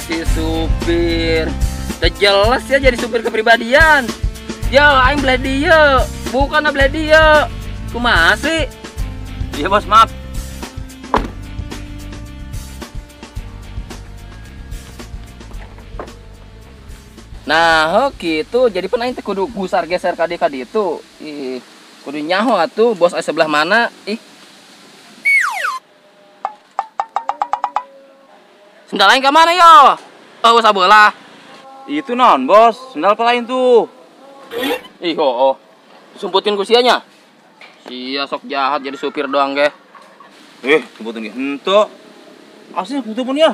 Si supir. Udah jelas ya jadi supir kepribadian. Ya aing belah dia, bukan belah dia. Kumaha sih? Iya bos, maaf. Nah, gitu. Jadi pun aing teh kudu gusar geser ka dieu itu. Ih, kudu nyaho atuh bos aya sebelah mana. Ih. Sendal aing ka mana yo? Oh, sabelah. Itu non, bos. Sendal apa lain tuh? Ih, oh. Sumputin ku sia nya. Sia sok jahat jadi supir doang ge. Sumputin ge henteu. Asli henteu pun ya.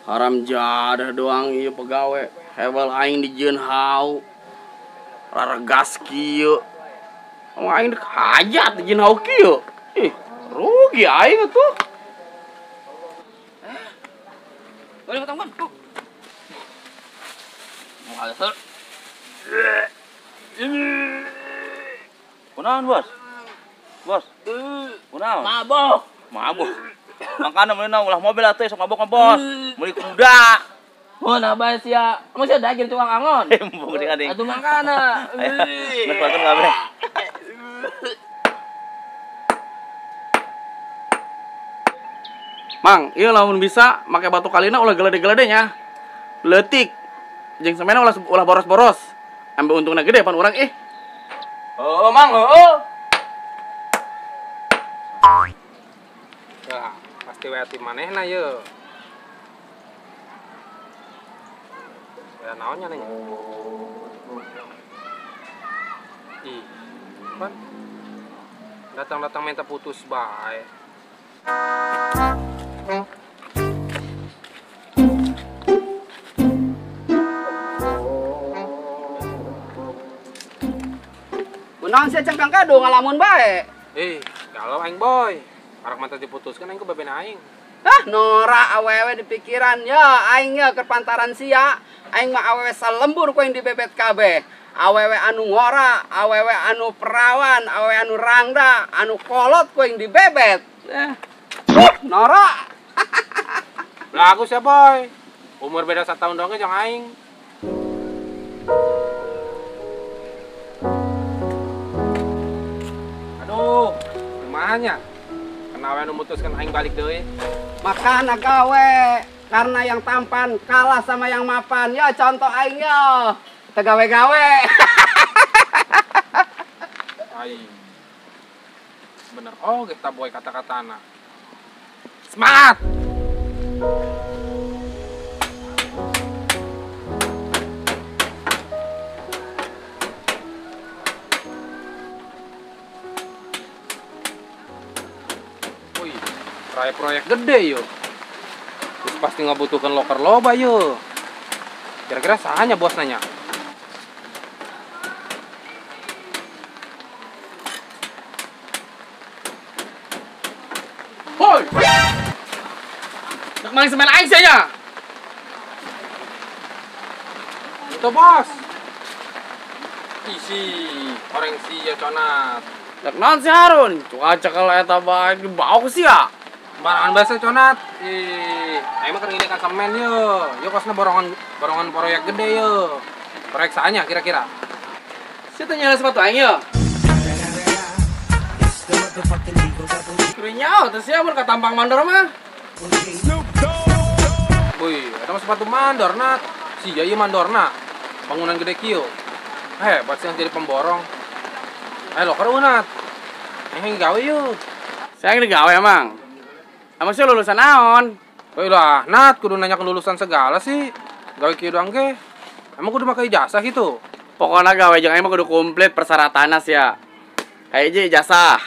Haram jadah doang ieu pegawe. Hebel aing dijieun hau. Raregas kieu. Aing dek hajat dijieun hau kieu. Ih, rugi aing atuh. Boleh potong, Bang. Kunaon, Bos? Bos. Kunaon? Mabok. Mabok. Makana meuli ulah mobil atuh sok mabok mah, Bos. Meuli kuda. Oh, nah bae sia. Emang sia daging tukang angon. Embung deui ading. Atuh makana. Geus batur kabeh. Mang, ieu lamun bisa make batu kalina ulah gelede-gelede nya. Leutik. Jeung semena ulah boros-boros. Ambil untungna gede pan urang ih. Oh, Mang, heuh. Ya, pasti we ati manehna ye. Ya naonnya nanya. Ih, pan. Datang-datang minta putus bae. Kunaon sia cengkang kado ngalamun bae. Galau aing boy. Arak mata diputuskan aing ku beben aing. Hah, norak awewe di pikiran ya aing ya keur pantaran sia. Aing mah awewe salembur ku aing dibebet kabeh. Awewe anu ngora, awewe anu perawan, awewe anu rangda, anu kolot ku aing dibebet. Norak. Lagu sia boy. Umur beda 1 tahun doang jeung aing. Aduh, kumaha nya? Kenapa anu mutuskan aing balik deui? Makana gawe karena yang tampan kalah sama yang mapan. Ya contoh aing yo. Teu gawe-gawe. Aing. Bener oh kita boy kata-katana. Semangat. Wih, proyek-proyek gede yo. Terus pasti ngabutuhkan loker loba yo. Kira-kira sahanya bos nanya. Hoi. Nak maling semen aing sia nya. Itu bos. Isi orang sia conat. Nak naon si Harun? Cuaca kalau eta bae bau sia. Barangan bahasa conat. Ih, aing mah keur ngidekan semen yo. Yo kosna borongan proyek gede yo. Proyek saanya kira-kira. Sia teh nyala sepatu aing yo. Kudu nyaho teh sia mun ka tampang mandor mah. Wih, eta mah sepatu mandor nat. Sia ieu mandorna. Bangunan gede kieu. Hebat sih yang jadi pemborong. Loker unat. Aing gawe yo. Saya digawe emang. Emang sih lulusan naon? Woi lah, Nat, kudu nanya kelulusan segala sih. Gawe kieu doang ge. Emang kudu make ijazah gitu. Pokoknya gawe jeung aing mah kudu komplit persyaratanna sia. Kahiji ijazah.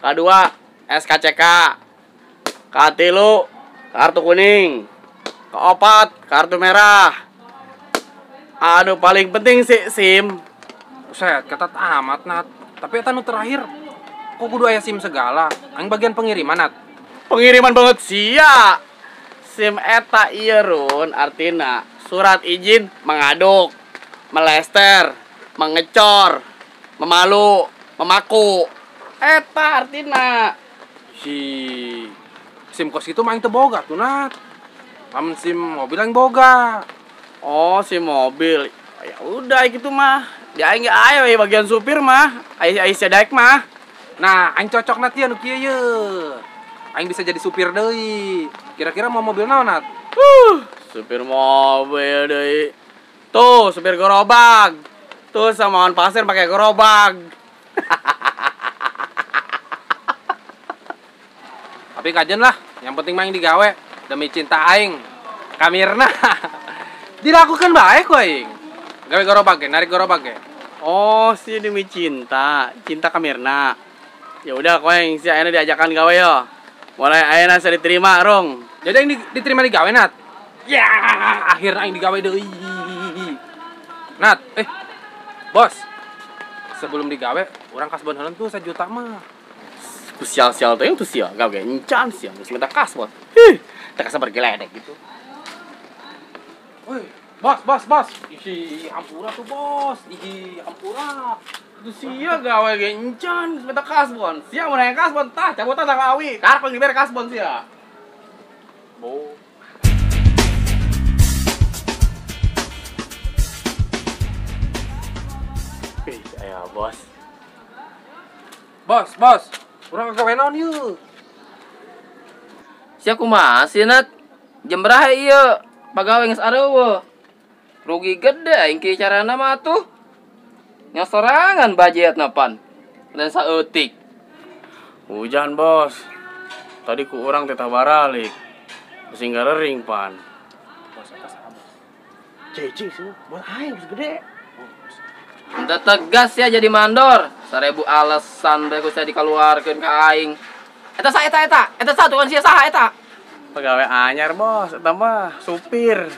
Kadua SKCK. Katilu kartu kuning. Keopat kartu merah. Aduh paling penting sih SIM. Buset, ketat amat Nat. Tapi eta nu terakhir kok kudu aya SIM segala. Aing bagian pengiriman Nat. Pengiriman banget sia. SIM eta ieu Run artina surat izin mengaduk. Melester, mengecor, memalu, memaku. Eta artina. Si SIM kos itu mah aing teu boga tuh Nat. Amun SIM mobil aing boga. Oh, SIM mobil. Ya udah gitu mah. Di aing ge aya we bagian supir mah. Ai sia daek mah. Nah, aing cocok Nat ya nu kieu ye. Aing bisa jadi supir deui. Kira-kira mau mobil naon Nat? Supir mobil deui. Tuh, supir gerobak. Tuh sama on pasir pakai gerobak. Tapi kajen lah, yang penting mah aing digawe demi cinta aing. Kamirna. Dilakukan bae ku aing. Gawe gerobak ge, narik gerobak ge. Oh, si demi cinta, cinta Kamirna. Ya udah koeng si ayeuna diajakan gawe yo. Mulai ayeuna saya diterima, Rung. Jadi aing diterima digawe, Nat. Ya, akhirnya aing digawe deui. Nat, bos. Sebelum digawe, urang kasbon heula tuh 1 juta mah. Ku sial-sial tuh yang tuh sial, gawe encan sial, geus minta kasbon. Hih, teh kasabar geledek gitu. Woi, bos, bos, bos. Ih, ampura tuh, bos. Ih, ampura. Itu sia gawe ge encan, geus minta kasbon. Sia mun hayang kasbon tah, cabutan tah awi. Karep dibere kasbon sia. Bo. Ih, aya bos. Bos, bos. Urang gawe naon ieu? Sia kumaha sih Nat? Jam beraha ieu? Pagawe geus areueuh. Rugi gede aing kieu carana mah atuh. Nya sorangan budgetna pan. Dan saeutik. Hujan, bos. Tadi ku urang teh baralik. Sing garering pan. Bos atas bos. Cicing sih, bos aing geus gede. Udah tegas ya jadi mandor. 1000 alasan bae ku sia dikaluarkeun ka aing. Eta sa eta eta, eta sa tukang sia saha eta? Pegawai anyar, bos, eta mah supir.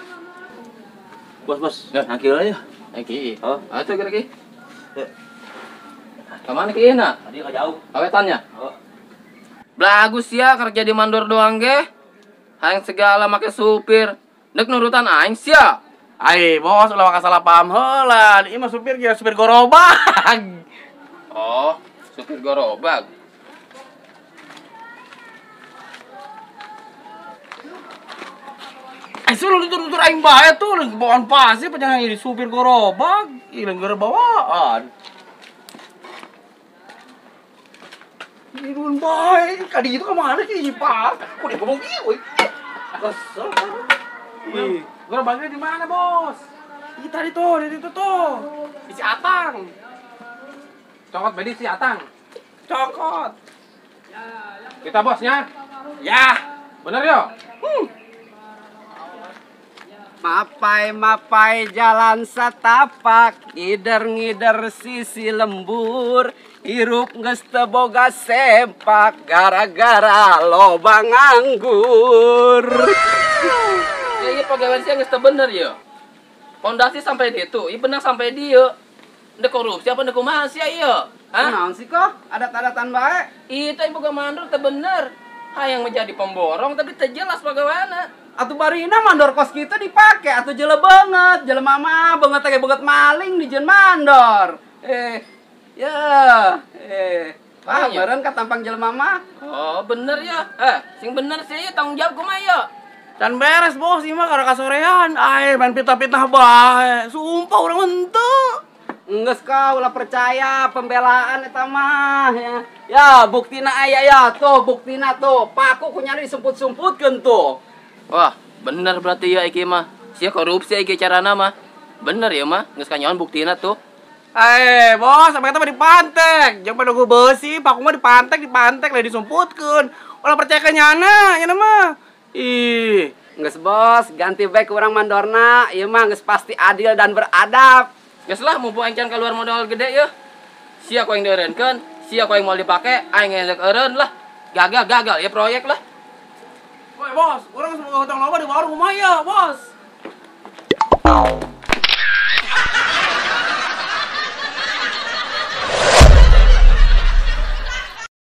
Bos, bos. Nah, kieu ya. Ki. Oh, atuh kira ki. Ka mana ki na? Tadi ka jauh. Awetannya? Oh. Belagu sia kerja di mandor doang ge. Hayang segala make supir. Nek nurutan aing sia. Ai, bos, ulah maka salah paham heula. Ieu mah supir ge supir gerobak. Oh, supir gerobak. Ai suruh nutur-nutur aing bae tuh leuh bawaan pasir panjangan jadi supir gerobak, ieu leuh bawaan. Irun bae, kadi itu ka mana sih Pak? Kudu ngomong kieu we. Kesel. Ih, gerobaknya di mana, bos? Ih, tadi tuh, di situ tuh. Di si Atang. Cokot bedi si Atang. Cokot. Kita bosnya. Ya, bener yo. Mapai-mapai jalan setapak, ngider-ngider sisi lembur, hirup geus teu boga sempak gara-gara loba nganggur. Ya ieu pagawean sia geus teu bener ye. Pondasi sampai ditu, ieu benang sampai dieu. Ndek korupsi apa ndek kumaha sia ieu? Hah? Naon sih kok? Adat-adatan bae. Itu ieu boga mandor teu bener. Hayang menjadi pemborong tapi teu jelas pagaweanna. Atuh barina mandor kos kitu dipake atuh jele banget, jelema mah banget teh banget maling dijieun mandor. Ya, Wah, meureun katampang jelema mah. Oh, bener ya. Sing bener sih tanggung jawab kumaha ya? Can beres bos, ieu mah karena kasorean. Ai main pitah-pitah bae. Sumpah urang henteu. Enggeus kau ulah percaya pembelaan eta mah ya. Ya, buktina aya ya tuh, buktina tuh. Paku ku nyari disumput-sumputkeun tuh. Wah, bener berarti ya iki mah. Sia korupsi iki carana mah. Bener ya mah, geus kanyawan buktina tuh. Bos, sampai eta mah dipantek. Jeung pada beusi, paku mah dipantek, lah disumputkeun. Ulah percaya ka nyana, nyana mah. Ih, geus bos, ganti bae ku urang mandorna. Ieu mah geus pasti adil dan beradab. Geus lah mumpung aing can keluar modal gede yeuh. Sia ku aing deureunkeun, sia ku aing moal dipake, aing ngelek eureun lah. Gagal-gagal ya proyek lah. Woi bos, urang semoga hutang loba di warung kumaha ya, bos.